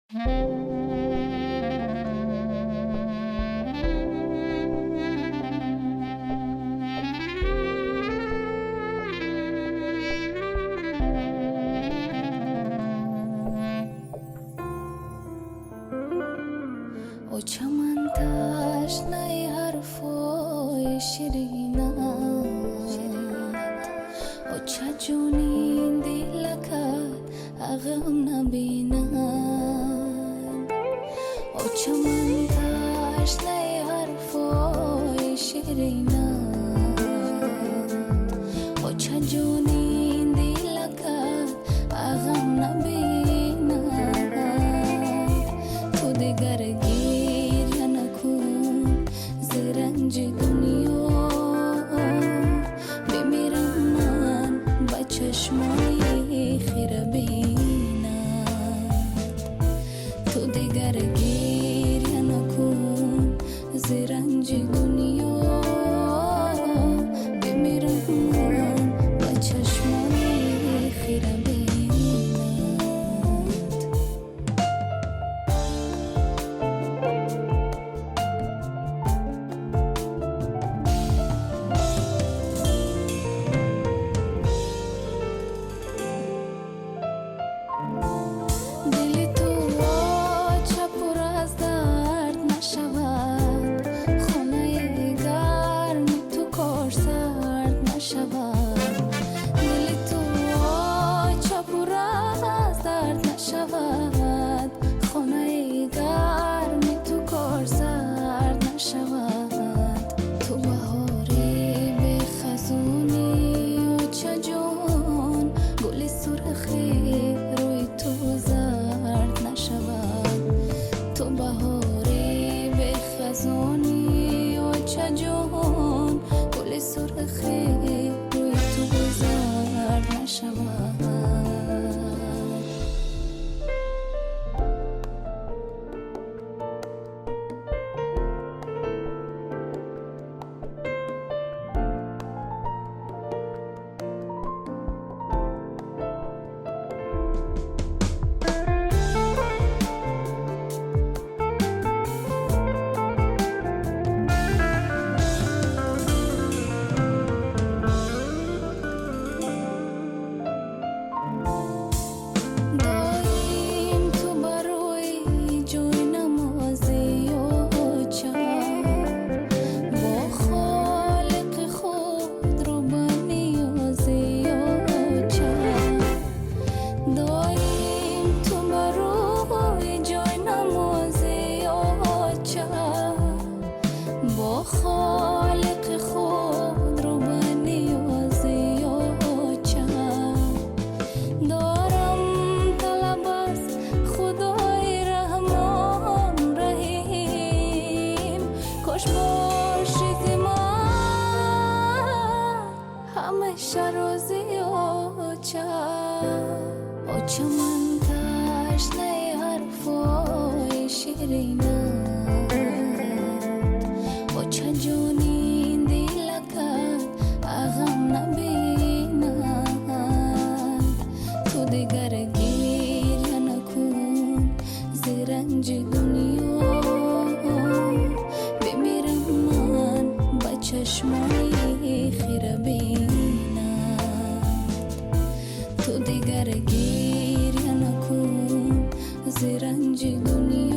Очаман ташнаи ҳарфои ширинат, оча ҷонин дилакат ағам набинад. Очаман ташнаи ҳарфои ширинат, оча ҷонин дилакат ағам набинад. Ту дигар гиря накун зи ранҷи дунё, бимирам ман ба чашмои хира бинат. Ту дигар гиря накун зи ранҷи дунё, бимирам ман ба чашмои хира бинат. Дили ту оча пур аз дард нашавад, хонаи гарми ту кор сард нашавад. Дили ту оча пур аз дард нашавад, хонаи гарми ту кор сард нашавад. Ту баҳори бехазонӣ, оча ҷон, гули сурхи рӯи ту зард нашавад. Ту баҳори бехазонӣ, оча ҷон, гули сурхи рӯи ту зард нашавад. Доим ту барои ҷои намози, оча, бо холиқи худ рӯ ба ниёзи, оча. Доим ту барои ҷои намози, оча, бо холиқи худ рӯ ба ниёзи, оча. Дорам талаб аз Худои Раҳмон Раҳим, кош бошӣ зи ман ҳамеша розӣ, оча. Оча ман ташнаи ҳарфои ширинат, оча ҷонин дилакат ағам набинад. Ту дигар гиря накун зи ранҷи дунё, бимирам ман ба чашмои хира бинат. Ту дигар гиря накун зи ранҷи дунё.